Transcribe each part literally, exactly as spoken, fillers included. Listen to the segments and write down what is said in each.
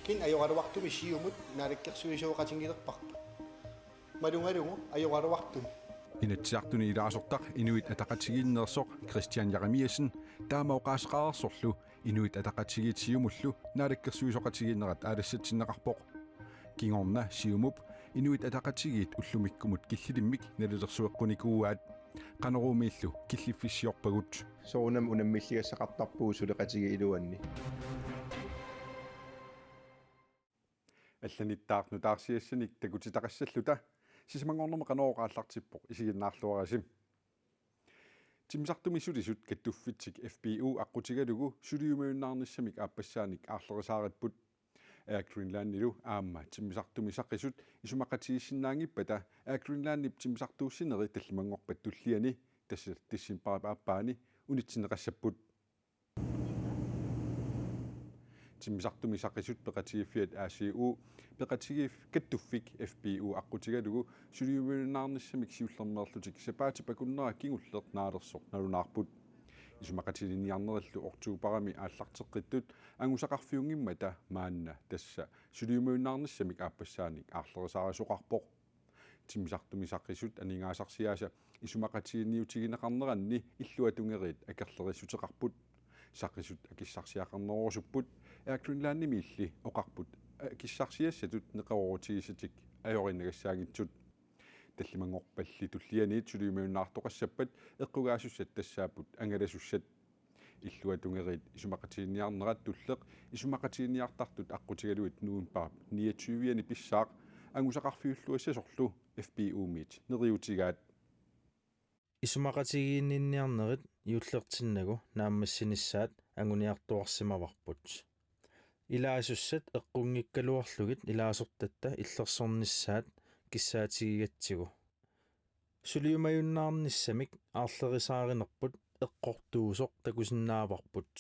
Kin ajoraluartumik Siumut naalakkersuisooqatigilerparput. Malugalugu ajoraluartumik. Inatsisartuni ilaasortaq Inuit Ataqatigiinneersoq Kristian Jeremiassen taama oqaaseqareersorlu Inuit Ataqatigiit Siumullu naalakkersuisooqatigiinnerat aalassatsineqarpoq. Kingorna Siumup Inuit Ataqatigiit ullumikkumut killilimmik nalilersueqqunikuuaat. Qanoruumiillu killiffissiorpagut. Soorunami unammilligassaqartarpugut suleqatigiit iluanni. Allanittaaq nutaarsiassanik takutitaqassalluta. Sisamanngornermi Qanorooq aallartippoq, isiginnaarluarisi. Timmisartumi sulisut kattuffitsik F P U aqqutigalugu suliumajunnaarnissamik aappassaanik aarlerisaaripput. Air Greenlandilu aamma timmisartumi saqisut isumaqatigiissinnaanngippata Air Greenlandip timmisartuussinerit tallimanngorpat tulliani, tassa decembarip aappaani, unitsinneqassapput. Timmisartumi saqisut peqatigiiffiat A C U peqatigiif-, kattuffik F P U aqqutigalugu suliumajunnaarnissamik siullermeerlutik sapaatip akunnera kingulleq naalersoq nalunaarput. Isumaqatiginninniarnerillu oktobarimi aallarteqqittut angusaqarfiunngimmata maanna tassa suliumajunnaarnissamik aappassaanik aarlerisaarisoqarpoq. Timmisartumi saqisut aningaasarsiaasa isumaqatiginniutigineqarneranni illuatungeriit akerlerissuteqarput. Saqisut akissarsiaqarnerorusupput, Air Greenlandimiilli oqarput akissarsiassatut neqeroorutigisatik ajoriinnagassaanngitsut. Tallimanngorpalli tullianiit suliumajunnaartoqassappat eqqugaasussat tassaapput angalasussat. Illuatungeriit isumaqatiginniarnerat tulleq isumaqatiginniartartut aqqutigalugit novembarip niogtyve-ani pissaaq angusaqarfiulluassasorlu F P U-miit neriuutigaat. Isumaqatigiinninniarnerit juullertinnagu naammassinissaat anguniartuarsimavarput. Ilaasussat eqqunngikkaluarlugit ilaasortatta illersornissaat kissaatigigatsigu. Suliumajunnaarnissamik aarlerisaarinerput eqqortuusoq takusinnaavarput.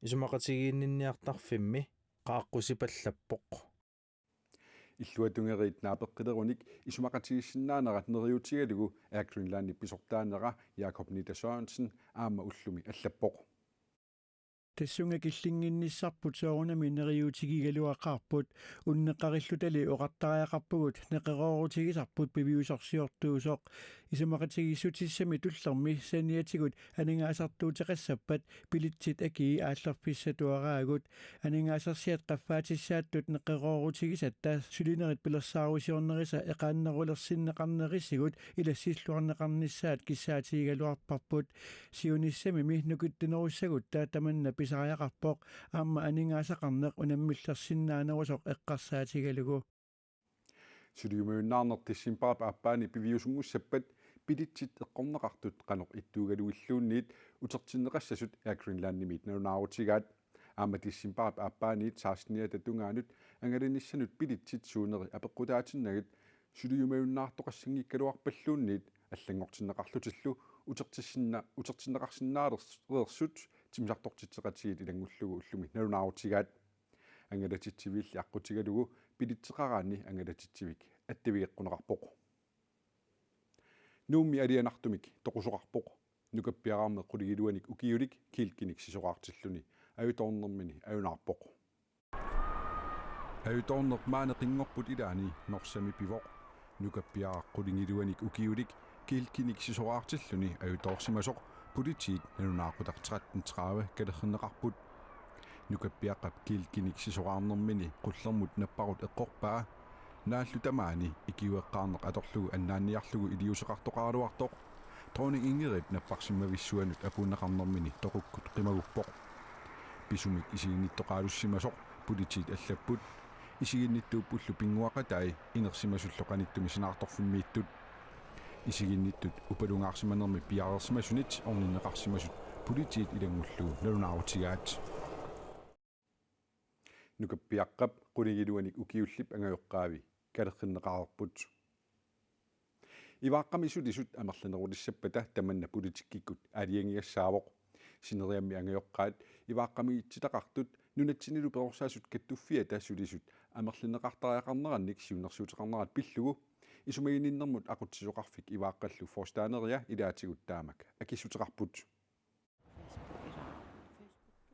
Isumaqatigiinninniartarfimmi qaaqqusipallappoq. Illuatungeriit naapeqqilerunik isumaqatigiissinnaanerat neriuutigalugu Air Greenlandip pisortaanera Jakob Nitter Sørensen aamma ullumi allappoq. Tassunga killinnginnissarput soorunami neriuutigigaluaqaarput, unneqqarillutali oqartariaqarpugut neqeroorutigisarput piviusorsiortuusoq. Isumaqatigiissutissamik tullermi saniatigut aningaasartuuteqassappat billetsit akii aallerfissatuaraagut. Aningaasarsiat qaffaatissaattut neqeroorutigisatta sulinerit pilersaarusiornerisa eqaannerulersinneqarnerisigut ilassilluarneqarnissaat kissaatigigaluarparput. Siunissamimi nukittunerussagutta tamanna pisariaqarpoq, aamma aningaasaqarneq unammillersinnaanerusoq eqqarsaatigalugu. Suliumajunnaarneq decembarip aappaani piviusunngussappat billetsit eqqorneqartut qanoq ittuugalugilluunniit utertinneqassasut Air Greenlandimiit nalunaarutigaat. Aamma decembarip aappaaniit seksteniata tungaanut angalanissanut billetsit suuneri apeqqutaatinnagit suliumajunnaartoqassanngikkaluarpalluunniit allanngortinneqarlutillu utertissinna-, utertinneqarsinnaalersut timmisartortitseqatigiit ilanngullugu ullumi nalunaarutigaat. Angalatitsiviilli aqqutigalugu billetseqaraanni angalatitsivik attavigeqquneqarpoq. Nuummi alianartumik toqusoqarpoq. Nukappiararmi qulingiluanik ukiulik Kielkinik sisoraartilluni ajutoornermini ajunaarpoq. Ajutoorneq maani qinngorput ilaani Norsami pivoq. Nukappiaraq qulingiluanik ukiulik Kielkinik sisoraartilluni ajutoorsimasoq politiit nalunaaqutaq tretten tredive kalerrinneqarput. Nukappiaqqap Kielkinik sisoraarnermini qullermut napparut eqqorpaa. Naallu tamaani ikiueqqaarneq atorlugu annaanniarlugu iliuuseqartoqaraluartoq. Dronning Ingrid napparsimmavissuanut apuunneqarnermini toqukkut qimaguppoq. Pisumik isiginnittoqarussimasoq politiit allapput. Isiginnittuuppullu pinnguaqatai inersimasullu qanittumi sanaartorfimmiittut. Isiginnittut upalungaarsimanermi piareersimasunit orninneqarsimasut politiit ilanngullugu nalunaarutigaat. Nukappiaqqap qulingiluanik ukiullip angajoqqaavi kalerrinneqareerput. Ivaaqqami sulisut amerlanerulissappata tamanna politikkikkut aalajangigassaavoq. Sineriammi angajoqqaat ivaaqqamiititaqartut nunatsinnilu perorsaassut kattuffiata sulisut amerlineqartariaqarnerannik siunnersuuteqarnerat pillugu isumaginninnermut aqutsisoqarfik Ivaaqqallu forstaaneria ilaatigut taamak akissuteqarput.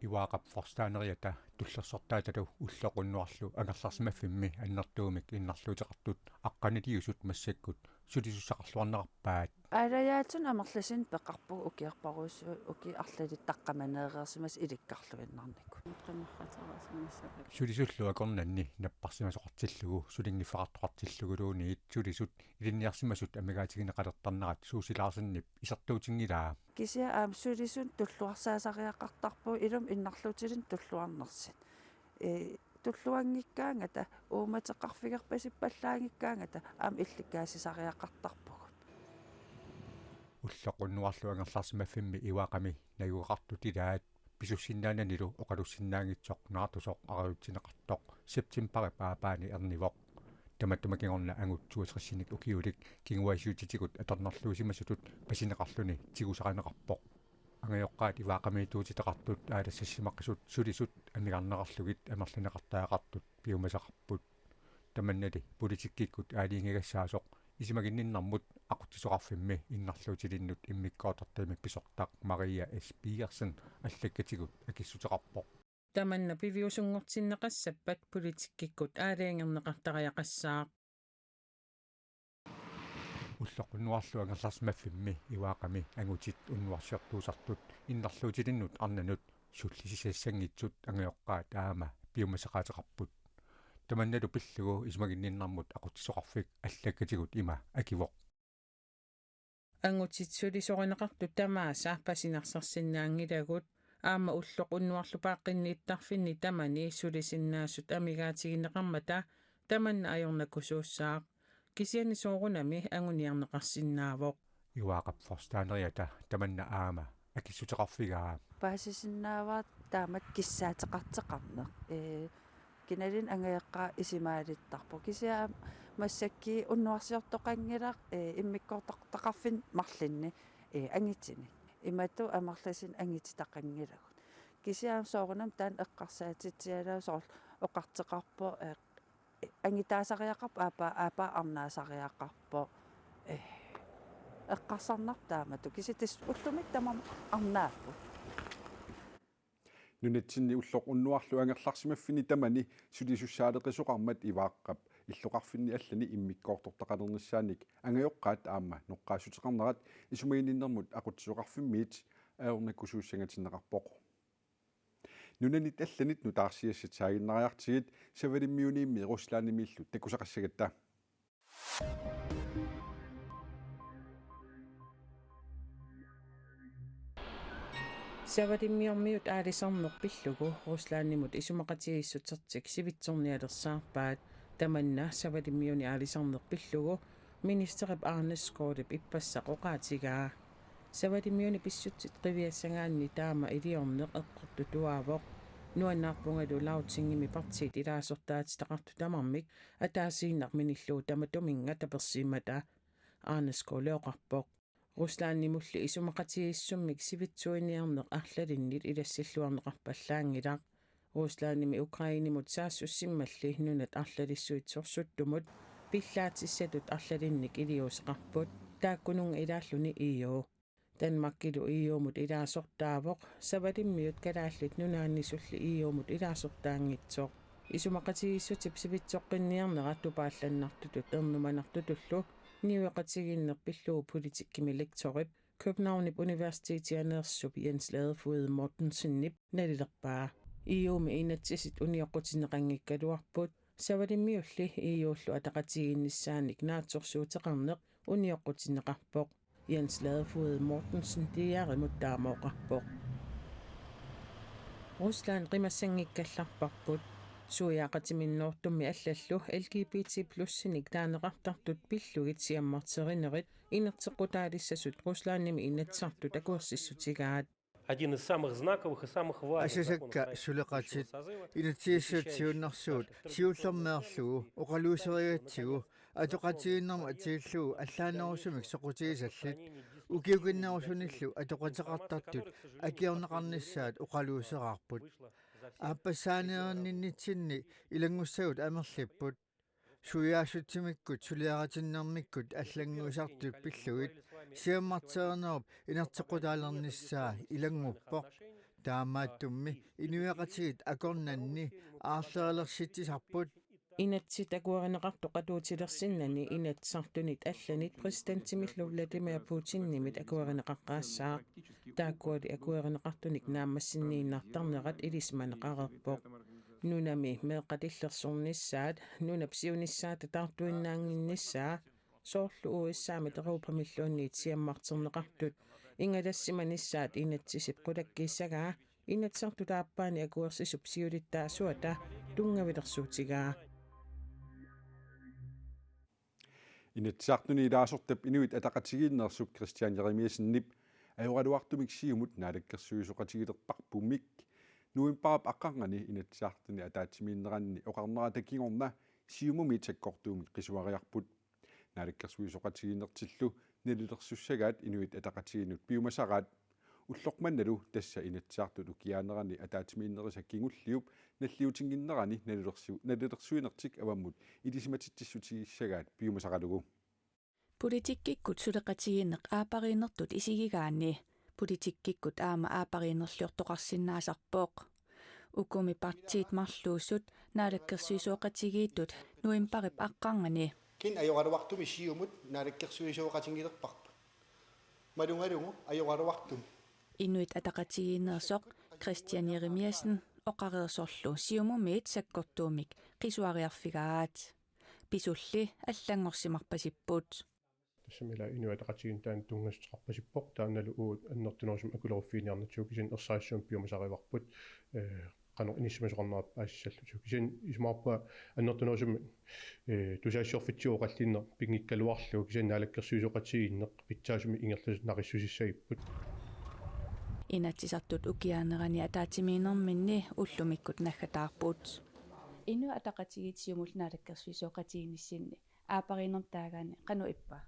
Ivaaqap forstaaneriata tullersortaatalu ulloq unnuarlu angerlarsimaffimmi annertuumik innarluuteqartut aqqaniliusut massakkut sulisussaqarluarnerarpaat. Aalajaatsunik amerlasuunik peqarpugut ukiorparujussuit ukiut arlalinnik taqqamaneereersimasut ilikkarluinnarnikut. Sulisullu akornanni napparsimasoqartillugu sulinngiffeqartoqartilluguluunniit sulisut ilinniarsimasut amigaatigineqalertarnerat Suusi Larsenip isertuutinngilaa. Kisianni aamma sulisunut tulluarsaasariaqartarpugut ilumut innarluutilinnut tulluarnersut. Ee, tulluanngikkaangata, uummateqarfigerpasippallaanngikkaangata aamma illikkaasisariaqartarpugut. Ulloq unnuarlu angerlarsimaffimmi Ivaaqami najugaqartut ilaat pisussinnaananilu oqalussinnaanngitsoq naartusoq arajutsineqartoq septembarip aappaani ernivoq. Tamatuma kingorna angut toogtresinik ukiulik kinguaassiuutitigut atornerluusimasutut pasineqarluni tigusarineqarpoq. Angajoqqaat Ivaaqamiittuutitaqartut aalassassimaqqisut sulisut amigarneqarlugit amerlineqartariaqartut piumasaqarput. Tamannali politikkikkut aalajangigassaasoq isumaginninnermut aqutsisoqarfimmi innarluutilinnut immikkoortortami pisortaq Maria S. Pedersen allakkatigut akissuteqarpoq. Tamanna piviusunngortinneqassappat politikkikkut aalajangerneqartariaqassaaq. Ulloq unnuarlu angerlarsimaffimmi Ivaaqami angutit unnuarsiortuusartut innarluutilinnut arnanut sullisisassanngitsut angajoqqaat aamma piumasaqaateqarput. Tamannalu pillugu isumaginninnermut aqutsisoqarfik allakkatigut ima akivoq. Angutit sulisorineqartut tamaasa pasinarsarsinnaanngilagut, aamma ulloq unnuarlu paaqqinniittarfinni tamani sulisinnaasut amigaatigineqarmata tamanna ajornakusuussaaq. Kisianni soorunami anguniarneqarsinnaavoq. Ivaaqap forstaaneriata tamanna aamma akissuteqarfigaa. Paasisinnaavara taamatut kissaateqartoqarneq. Ee, kinaluunniit angajoqqaat isumaalittarput. Kisianni massakkut unnuarsiortoqanngilaq, ee, immikkoortortaqarfinni marlunni, ee, angitinik. Imatut amerlasuunik angititaqanngilagut. Kisianni soorunami taanna eqqarsaatitsialaasoq oqartoqarpoq, ee, angutaasariaqarpoq, aappaa, aappaa arnaasariaqarpoq. Ee, eqqarsarnarpoq taamatut. Kisianni tassa ullumikkut tamarmik arnaapput. Nunatsinni ulloq unnuarlu angerlarsimaffinni tamani sulisussaaleqisoqarmat Ivaaqap illoqarfinni allani immikkoortortaqalernissaanik angajoqqaat aamma noqqaassuteqarnerat isumaginninnermut aqutsisoqarfimmiit ajornakusuussangatinneqarpoq. Nunanit allanit nutaarsiassat saaginnariartigit Savalimmiuniimmi Ruslandimiillu takusaqassagatta. Savalimmiormiut aalisarneq pillugu Ruslandimut isumaqatigiissutertik sivitsornialersaarpaat. Tamanna Savalimmiuni aalisarneq pillugu ministerip Anders Skaalep ippassaq oqaatigaa. Savalimmiuni pissutsit qiviassagaanni taama iliorneq eqqortutuaavoq. Nuannaarpungalu Lagtingimi partiit ilaasortaatitaqartut tamarmik ataasiinnaq minillugu tamatuminnga tapersiimmata, Anders Skaale oqarpoq. Ruslandimulli isumaqatigiissummik sivitsuiniarneq arlalinnit ilassilluarneqarpallaanngilaq. Ruslandimi Ukrainemut saassussimmalli nunat arlalissuit sorsuttumut pillaatissatut arlalinnik iliuuseqarput, taakkununnga ilaalluni E U. Danmarkilu E U-mut ilaasortaavoq, Savalimmiut Kalaallit Nunaannisulli E U-mut ilaasortaanngitsoq. Isumaqatigiissutip sivitsoqqinniarnera tupaallannartutut ernumanartutullu niueqatigiinneq pillugu politikkimi lektorip Københavnip Universitetianeersup Jens Ladefoged Mortensenip nalilerpaa. E U-mi inatsisit unioqqutinneqanngikkaluarput, Savalimmiulli E U-llu ataqatigiinnissaanik naatsorsuuteqarneq unioqqutinneqarpoq. Jens Ladefoged Mortensen D R-imut taama oqarpoq. Rusland qimassanngikkallarparput. Suiaaqatiminnoortummi allallu L G B T plus-inik taaneqartartut pillugit siammarterinerit inerteqqutaalissasut Ruslandimi Inatsisartut akuersissutigaat. Один из самых знаковых и самых важных законов Asasakka России suleqatit предыдущего созыва inatsisissatut siunnersuut siullermeerlugu oqaluuserigatsigu atoqatigiinnermut atitillugu allaannerusumik soqutigisallit ukiukinnerusunillu atoqateqartartut akiorneqarnissaat oqaluuseraarput. Aappassaaneerinninnitsinni ilanngussagut amerlipput. Suiaassutsimikkut suliaritinnermikkut allannguisartut pillugit siammarterinerup inerteqqutaalernissaa ilannguppoq. Taamaattummi inuiaqatigiit akornanni aarlerilersitsisarput. Inatsit akuerineqartut qatuutilersinnani Inatsisartunit allanit præsidentimillu Vladimir Putinimit akuerineqaqqaassaaq. Taakkuali akuerineqartunik naammassinniinnartarnerat ilisimaneqareerpoq. Nunami meeqqatillersornissaat, nunap siunissaata taartuinnaannginnissaa, soorlu U S A-mit Europamilluunniit siammarterneqartut, ingalassimanissaat inatsisip qulakkiissagaa, Inatsisartut aappaanni akuersisup siulittaasuata tunngavilersuutigaa. Inatsisartuni ilaasortap Inuit Ataqatigiinneersup Kristian Jeremiassenip ajoraluartumik Siumut naalakkersuisooqatigilerparpummi novembarip aqqarnganni Inatsisartuni ataatsimiinneranni oqarnerata kingorna Siumumi sakkortuumik qisuariarput. Naalakkersuisooqatigiinnertillu nalilersussagaat Inuit Ataqatigiinnut piumasaraat. Ulloq mannalu tassa Inatsisartut ukiaanerani ataatsimiinnerisa kingulliup nalliutinnginnerani nalilersu-, nalilersuinertik avammut ilisimatitsissutigissagaat piumasaralugu. Politikkikkut suleqatigiinneq aappariinnertut isigigaanni politikkikkut aamma aappariinnerliortoqarsinnaasarpoq. Ukumi partiit marluusut naalakkersuisooqatigiittut novembarip aqqarnganni. Kisianni ajoraluartumik Siumut naalakkersuisooqatigilerparput. Malugalugu ajoraluartumik. Inuit Ataqatigiinneersoq Kristian Jeremiassen oqareersorlu Siumumiit sakkortuumik qisuariarfigaat. Pisulli allanngorsimarpasipput. Tassami ila Inuit Ataqatigiinneq taanna tunngassuteqarpasippoq, taannalu uagut annertunerusumik akuleruffiginiarnatsigu kisianni ersarissumik piumasarivarput, ee, qanoq inissisimasoqarnera paasissallugu. Kisianni isumaqarpunga annertunerusumik, ee, tusagassiorfitsigut oqallinneq pinngikkaluarlugu kisianni naalakkersuisooqatigiinneq pitsaasumik ingerlanneqartussagipput. Inatsisartut ukiaanerani ataatsimiinnerminni ullumikkut naggataarput. Inuit Ataqatigiit Siumut naalakkersuisooqatigiinnissinni aappariinnermi taagaanni qanoq ippa?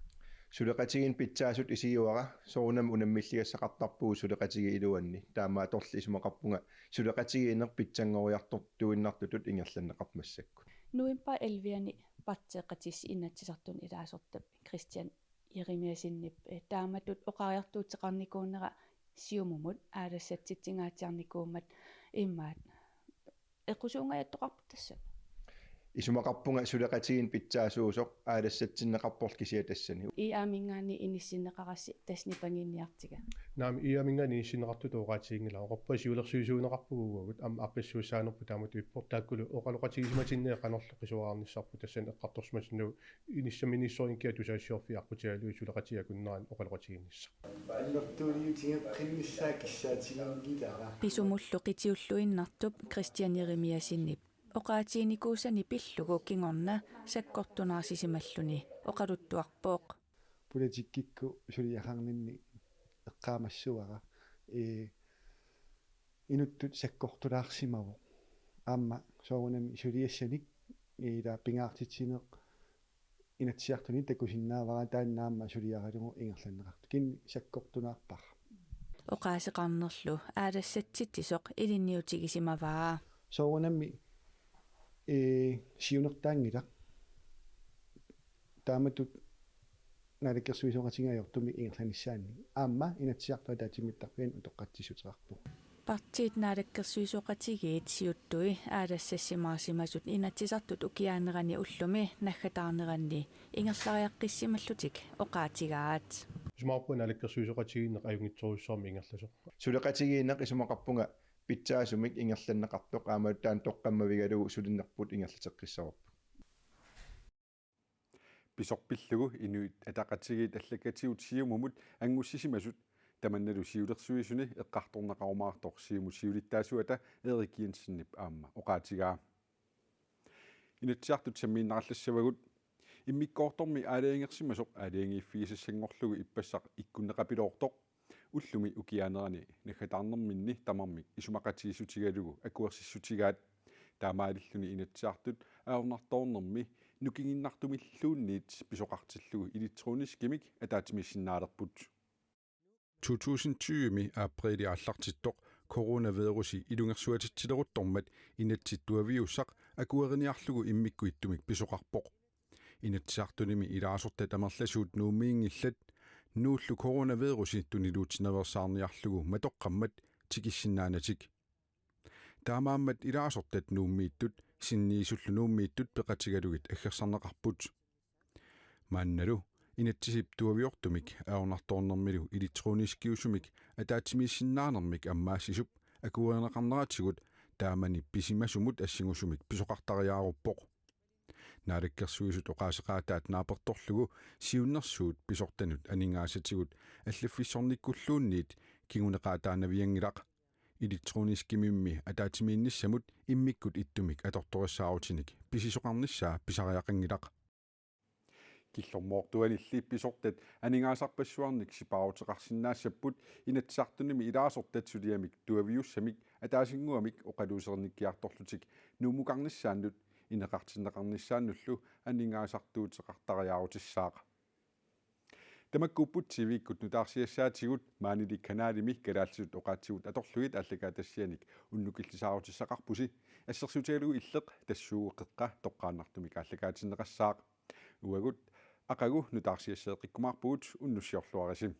Suleqatigiinneq pitsaasutut isigiuara, soorunami unammilligassaqartarpugut suleqatigiit iluanni. Taamaattorli isumaqarpunga suleqatigiinneq pitsanngoriartortuinnartutut ingerlanneqarpoq massakkut. November elleve-ani partiiqatissi Inatsisartuni ilaasortap Kristian Jeremiassenip, eh, taamatut oqariartuuteqarnikuunera Siumumut aalassatsitsingaatsiarnikuummat immaqa eqqusuungajattoqarput tassami. Isumaqarpunga suleqatigiinneq pitsaasuusoq aalassatsinneqarporlu kisiat tassani. I A-minngaanniit inissinneqarassi tassa nipangiinniartiga. Naamik, I A-minngaanniit inissinneqartutut oqaatiginngilanga, oqarpunga siulersuisuuneqarpugut uagut, aamma aaqqissuussaanerput taamatut ippoq, taakkulu oqaloqatigisimatinnagit qanorlu qisuariarnissarput tassani eqqartorsimatinnagu inissamiinnissorinngikkiga tusagassiorfiit aqqutigalugit suleqatigiit akunneranni oqaloqatigiinnissaq. Pisumullu qitiulluinnartup Kristian Jeremiassenip oqaatiginikuusani pillugu kingorna sakkortunaarsisimalluni oqaluttuarpoq. Politikkikkut suliaqarninni eqqaamassavara, ee, inuttut sakkortunaarsimavoq. Aamma soorunami suliassanik, ee, ila pingaartitsineq Inatsisartuni takusinnaavara, taanna aamma suliaralugu ingerlanneqartoq. Kisianni sakkortunaarpara. Oqaaseqarnerlu aalassatsitsisoq ilinniutigisimavaa. Soorunami, ee, siunertaanngilaq. Taamatut naalakkersuisooqatigiit ajortumik ingerlanissaannik. Aamma Inatsisartut ataatsimiittarfianni utoqqatsissuteqarpoq. Partiit naalakkersuisooqatigiit siuttui aalassassimaarsimasut Inatsisartut ukiaanerani ullumi naggataarneranni ingerlariaqqissimallutik oqaatigaat. Isumaqarpunga naalakkersuisooqatigiinneq ajunngitsorujussuarmik ingerlasoq. Suleqatigiinneq isumaqarpunga pitsaasumik ingerlanneqartoq, aamma taanna toqqammavigalugu sulinerput ingerlateqqissavarput. Pisoq pillugu Inuit Ataqatigiit allakatigut Siumumut angussisimasut tamannalu siulersuisuni eqqartorneqarumaartoq Siumup siulittaasuata Erik Jensenip aamma oqaatigaa. Inatsisartut sammiinnarallassavagut. Immikkoortormi aalajangersimasoq aalajangiiffigisassanngorlugu ippassaq ikkunneqapiloortoq ullumi ukiaanerani naggataarnerminni tamarmik isumaqatigiissutigalugu akuersissutigaat. Taamaalilluni Inatsisartut ajornartoornermi nukinginnartumilluunniit pisoqartillugu elektroniskimik ataatsimiissinnaalerput. To tusind tyve-mi apriili aallartittoq coronavirusi ilungersuatitsileruttormat inatsit tuaviussaq akueriniarlugu immikkut ittumik pisoqarpoq. Inatsisartunimi ilaasortat amerlasuut Nuummiinngillat, Nuullu coronavirusi tuniluutsinaveersaarniarlugu matoqqammat tikissinnaanatik. Taamaammat ilaasortat Nuummiittut sinniisullu Nuummiittut peqatigalugit aggersarneqarput. Maannalu inatsisip tuaviortumik ajornartoornermilu elektroniskiusumik ataatsimiissinnaanermik ammaassisup akuerineqarneratigut taamani pisimasumut assingusumik pisoqartariaaruppoq. Naalakkersuisut oqaaseqaataat naapertorlugu siunnersuut pisortanut aningaasatigut allaffissornikkulluunniit kinguneqaataanavianngilaq. Elektroniskimimmi ataatsimiinnissamut immikkut ittumik atortorissaarutinik pisisoqarnissaa pisariaqanngilaq. Killormoortuanilli pisortat aningaasarpassuarnik sipaaruteqarsinnaassapput Inatsisartunimi ilaasortat suliamik tuaviussamik ataasinnguamik oqaluusernikkiartorlutik Nuummukarnissaannut ineqartinneqarnissaannullu aningaasartuuteqartariaarutissaaq. Tamakkuupput T V-kkut nutaarsiassaatigut, maanili kanalimi kalaallisut oqaatsigut atorlugit aallakaatitsianik unnukillisaarutissaqarpusi. Assersuutigalugu Illeq tassuugu qeqqa toqqaannartumik aallakaatinneqassaaq. Uagut aqagu nutaarsiasseeqqikkumaarpugut, unnussiorluarisi.